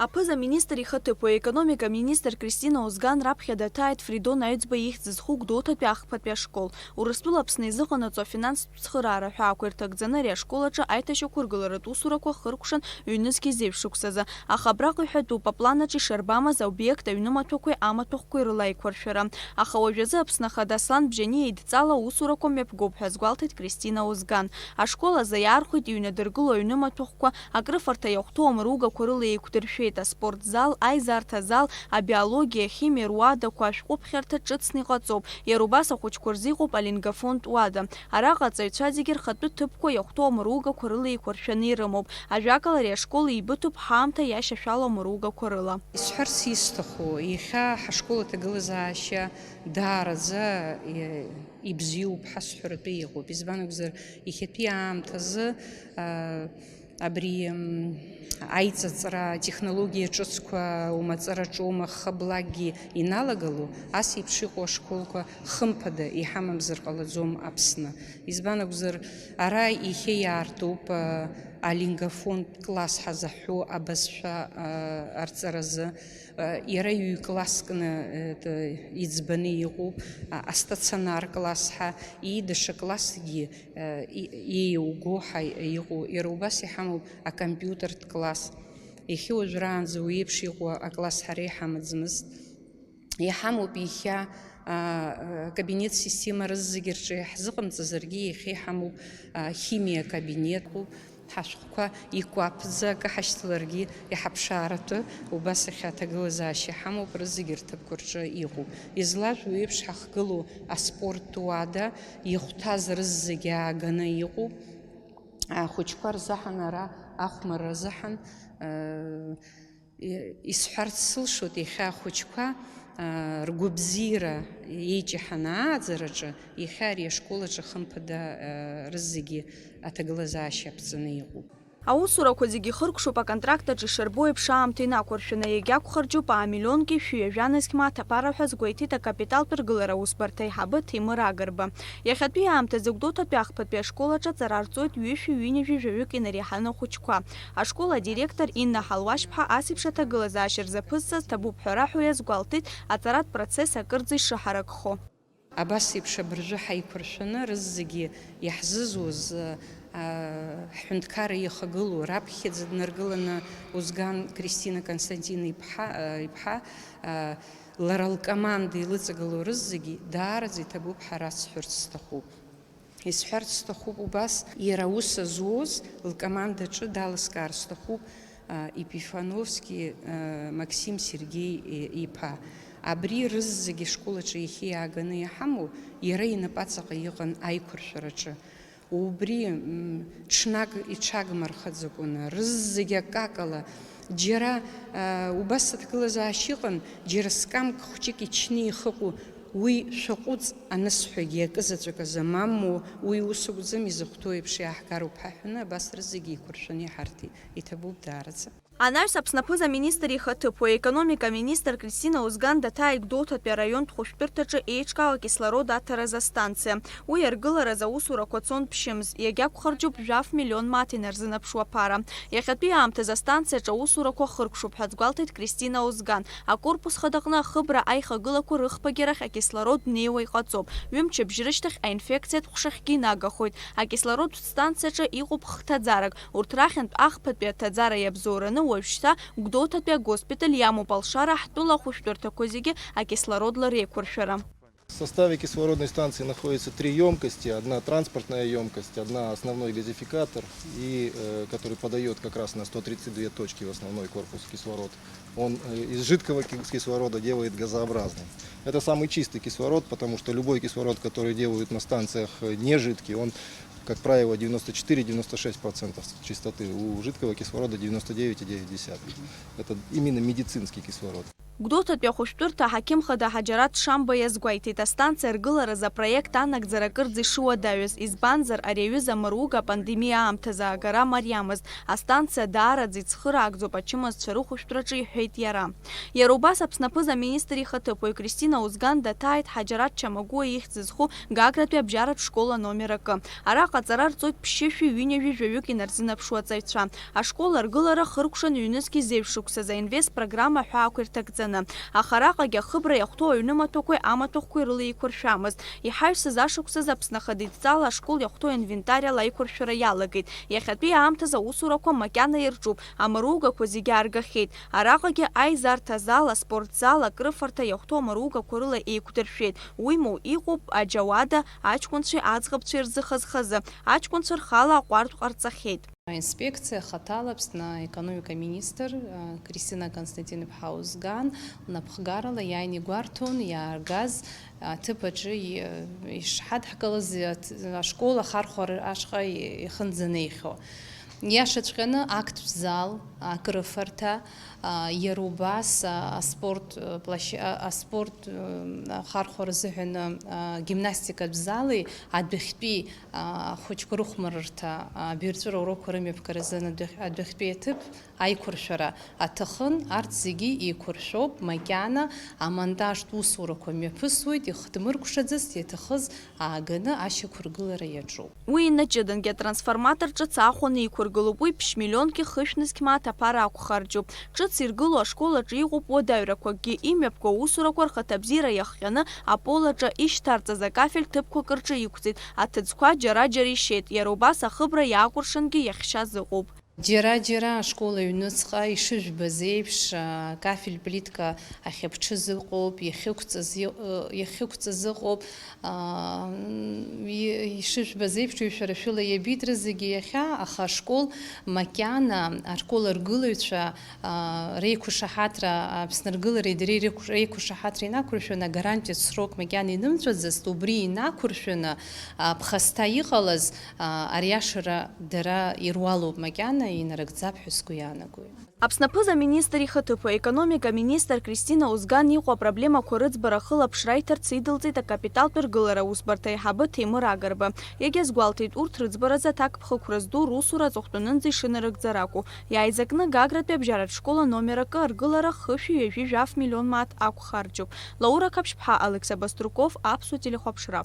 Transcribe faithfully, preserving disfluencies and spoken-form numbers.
Аԥыза-министр ихаҭыԥуаҩ, аекономика аминистр Кристина Озган раԥхьа даҭааит Фридон Аҩӡба ихьӡ зху Гәдоуҭатәи ахԥатәи ашкол. Урыстәыла Аԥсны изыҟанаҵо афинанстә цхыраара ҳәаақәа ирҭагӡаны ари ашкол аҿы аиҭашьақәыргыларатә усурақәа хыркәшан ҩнызқьи зеижә шықәсазы. Аха абраҟа иҳәатәуп, аплан аҿы ишарбамаз аобиект аҩнымаҭәақәеи амаҭәахәқәеи рыла аиқәыршәара. Аха уажәазы Аԥсны Ахада Аслан Бжьаниа идҵала аусурақәа мҩаԥгоуп ҳәа азгәалҭеит Кристина Озган. Ашкол азы иаархәеит иҩнадыргыло аҩнымаҭәахәқәа, акрыфарҭа иахәҭоу амругақәа рыла еиқәдыршәеит аспорт зал, аизарҭа зал, абиологиа, ахимиа руадақәа, ашәҟәыԥхьарҭа ҿыцны иҟаҵоуп. Иара убас ахәыҷқәа рзы иҟоуп алингафонтә уада. Араҟа аҵаҩцәа зегьы рхатәы ҭыԥқәа иахәҭоу амругақәа рыла еиқәыршәаны ирымоуп. Ажәакала, ари ашкол еибыҭоуп ҳаамҭа иашьашәало амругақәа рыла. Исҳәарц исҭаху, иахьа ҳашкол аҭагылазаашьа даараӡа, е, ибзиоуп ҳәа сҳәаратәы иҟоуп. Избан акәзар, иахьатәи аамҭазы, а, абри, м, аиҵаҵра, атехнологиа ҿыцқәа умаҵыраҿоума хыблакгьы иналагало, ас еиԥш иҟоу ашколқәа хымԥада иҳамамзар ҟалаӡом Аԥсны. Избан акәзар, ара иахьа иаартуп, а, алингафонтә класс ҳазаҳәо абызшәа, а, арҵаразы. Иара ҩ-класск, э, т-, иӡбаны иҟоуп, а, астационар класс ҳәа, и-, даҽа классгьы, э, и-, еиуго ҳәа иҟоу, иара убас иҳамоуп акомпиутертә класс. Иахьа уажәраанӡа уи еиԥш иҟоу акласс ҳара иҳамаӡамызт. Иҳамоуп иахьа, а, а, кабинет система рызегьы рҿы иаҳзыҟамҵазаргьы, иахьа иҳамоуп, а, химиа кабинет. Ҳашәҟәқәа икәаԥӡа акы ҳашьҭаларгьы, иҳаԥшааратәы убас иахьа аҭагылазаашьа ҳамоуп, рызегьы рҭыԥқәа рҿы иҟоуп. Излажәу еиԥш ҳахгылоу аспорттә уада ихәҭаз рызегьы ааганы иҟоуп. Ахәыҷқәа рзыҳәан ара ахәмарра азыҳәан, э, Исҳәарц сылшоит, иахьа ахәыҷқәа, аа, ргәабзиара еиҷаҳаны ааӡараҿы, иахьа ари ашкол аҿы хымԥада, аа, рызегьы аҭагылазаашьа аԥҵаны иҟоуп. Аусурақәа зегьы ихыркәшоуп аконтракт аҿы ишарбо еиԥш аамҭа инақәыршәаны, иагьақәхарџьуп аа миллионки шәи ҩажәа нызқь мааҭ аԥара ҳәа азгәеиҭеит акапиталтә ргылара аусбарҭа аиҳабы Ҭемыр Агрба. Иахьатәи аамҭазы Гәдоуҭатәи ахԥатәи ашкол аҿы аҵара ҟарҵоит ҩышәи ҩынҩажәи жәаҩык инареиҳаны ахәыҷқәа. Ашкол адиректор Инна Ҳалуашԥҳа ас еиԥш аҭагылазаашьа рзаԥызҵаз ҭабуп ҳәа раҳәо иазгәалҭеит, аҵаратә процесс акырӡа ишыҳаракхо. Абас еиԥш абыржәы ҳаиқәыршәаны рызегьы иаҳзызуз, а, ҳҳәынҭқарра иахагылоу, раԥхьаӡа днаргыланы Озган Кристина Константин иԥҳа, а, иԥҳа, а, лара лкоманда илыҵагылоу рызегьы даараӡа иҭабуп ҳәа расҳәарц сҭахуп. Исҳәарц сҭахуп убас, иара аус зуоз лкомандаҿы далыскаар сҭахуп, а, Епифановски, а, Максим Сергеи, е, иԥа. Абри рызегьы ашкол аҿы иахьа иааганы иҳамоу иара инапаҵаҟа иҟан аиқәыршәараҿы. Убри, м, ҽнак иҽагмырхаӡакәаны, рызегьы акакала, џьара, а, убас аҭагылазаашьа ыҟан, џьара скамк хәҷык ичны ихыҟоу, уи шәаҟәыҵ анысҳәагьы акы заҵәык азы, мамоу, уи ус акәӡам, изыхәҭоу еиԥш иааҳгароуп ҳәа ҳәаны, абас рызегьы еиқәыршәаны иҳарҭеит. Иҭабуп даараӡа. Анаҩс Аԥсны аԥыза-министр ихаҭыԥуаҩ, аекономика аминистр Кристина Озган даҭааит Гәдоуҭатәи араионтә хәышәтәырҭаҿы еиҿкаау акислород аҭаразы астанциа. Уи аргылараз аусурақәа цон ԥшьымз, иагьақәхарџьуп жәаф миллион мааҭ инарзынаԥшуа аԥара. Иахьатәи аамҭазы астанциаҿы аусурақәа хыркәшоуп ҳәа азгәалҭеит Кристина Озган. Акорпус хадаҟны ахыбра аихагылақәа рыхԥагьарахь акислород днеиуа иҟаҵоуп. Ҩымчыбжь рышьҭахь аинфекциатә ҟәшахьгьы инагахоит. Акислородтә станциаҿы иҟоуп хҭаӡарак. Урҭ рахьынтә ахԥатәи аҭаӡара иабзоураны уажәшьҭа Гәдоуҭатәи агоспиталь иамоуп алшара ҳтәыла ахәышәтәырҭақәа зегьы акислородла реиқәыршәара. В составе кислородной станции находится три ёмкости. Одна транспортная ёмкость, одна основной газификатор, и, э, который подаёт как раз на сто тридцать две точки в основной корпус кислород. Он, э, из жидкого ки-, кислорода делает газообразный. Это самый чистый кислород, потому что любой кислород, который делают на станциях, э, не жидкий, он, как правило, девяносто четыре-девяносто шесть процентов чистоты. У жидкого кислорода девяносто девять и девять десятых. Это именно медицинский кислород. Гәдоуҭатәи ахәышәтәырҭа аҳақьым хада Ҳаџьараҭ Шамба иазгәеиҭеит, астанциа аргыларазы апроект анагӡара акырӡа ишыуадаҩыз, избанзар, ари аҩыза амыруга апандемиа аамҭазы аагара мариамызт, астанциа даараӡа ицхыраагӡоуп ачымазцәа рыхәышәтәраҿы, иҳәеит иара. Иара убас Аԥсны аԥыза-министр ихаҭыԥуаҩ Кристина Узган даҭааит Ҳаџьараҭ Чамагәуа ихьӡ зху Гагратәи абжьаратә школа номер акы. Араҟа аҵара рҵоит ԥшьышәи ҩынҩажәи жәаҩык инарзынаԥшуа аҵаҩцәа. Ашкол аргылара хыркәшан ҩнызқьи зеижә шықәсазы аинвест программа ҳәаақәа ирҭагӡаны. Аха араҟагьы ахыбра иахәҭоу аҩнымаҭәақәеи амаҭәахәқәеи рыла еиқәыршәамызт. Иҳаҩсыз ашықәсазы Аԥсны ахадидҵала ашкол иахәҭоу инвентарь ала аиқәыршәара иалагеит. Иахьатәи аамҭазы аусурақәа макьана ирҿуп, амаругақәа зегьы ааргахьеит. Араҟагьы аизарҭа зал, аспорт зал, акрыфарҭа иахәҭоу амаругақәа рыла еиқәдыршәеит. Уимоу, иҟоуп аџьауада, аҷкәынцәеи аӡӷабцәеи рзы хаз-хазы, аҷкәынцәа рхала аҟәардә ҟарҵахьеит. Аинспекциа хаҭала Аԥсны аекономика министр, а, Кристина Константин-иԥҳа Узган лнапхгарала иааины игәарҭон иааргаз аҭыԥ аҿы и-, ишҳадҳкылаз аҭ-, ашкол ахархәара ашҟа и-, ихынӡанеихьоу. Иашаҵәҟьаны актә зал, акрыфарҭа, а, иара убас, а, аспорт, а, площа-, а, аспорт, м, ахархәара азыҳәан, а, гимнастикатә зали адәахьтәи, а, ахәыҷқәа рыхәмарырҭа, а, абаҩрҵәыра урокқәа рымҩаԥгаразын адәахь-, адәахьтәи аҭыԥ аиқәыршәара аҭахын. Арҭ зегьы еиқәыршәоуп, макьана амонтажтә усурақәа мҩаԥысуеит, ихдмыркәшаӡацт, иаҭахыз ааганы ашьақәыргылара иаҿуп. Уи инаҷыдангьы атрансформатор ҿыц аахәаны иқәыргылоуп, уи ԥшь-миллионки хышә нызқь мааҭ аԥара ақәхарџьуп. Ҿыц иргылоу ашкол аҿы иҟоуп уадаҩрақәакгьы, имҩаԥгоу аусурақәа рхаҭабзиара иахҟьаны аполаҿы ишьҭарҵаз акафель ҭыԥқәак рҿы иқәҵит, аҭыӡқәа џьара-џьара ишьеит, иара убас ахыбра иаакәыршангьы иахьшьаз ыҟоуп. Џьара-џьара ашкол аҩныҵҟа ишыжәбаз еиԥш, а, кафель плитка ахьаԥҽыз ыҟоуп, иахьықәҵаз и-, ы, иахьықәҵаз ыҟоуп, аа, и-, ишыжәбаз еиԥш, ҩышәара шәыла иабеит рызегьы иахьа, аха ашкол макьана, ашкол аргылаҩцәа, аа, реиқәышаҳаҭра, Аԥсны аргылареи дареи реиқә-, реиқәышаҳаҭра инақәыршәаны, агарантиатә срок макьана инымҵәаӡацт, убри инақәыршәаны, аа, ԥхасҭа иҟалаз, аа, ариашара дара ируалуп макьана, инарыгӡап ҳәа сгәы иаанагоит. Аԥсны аԥыза-министр ихаҭыԥуаҩ, аекономика аминистр Кристина Узган иҟоу апроблемақәа рыӡбара ахылаԥшра аиҭарц идылҵеит акапиталтә ргылара аусбарҭа аиҳабы Ҭемыр Агрба. Иагьазгәалҭеит, урҭ рыӡбаразы аҭакԥхықәра зду русура аҵыхәтәанынӡа ишынарыгӡар акәу. Иааизакны Гагратәи абжьаратә школа номер акы аргылара хышәи ҩажәи жәаф миллион мааҭ ақәхарџьуп. Лаура Қаԥшьԥҳа, Алықьса Баструков, Аԥсуа телехәаԥшра.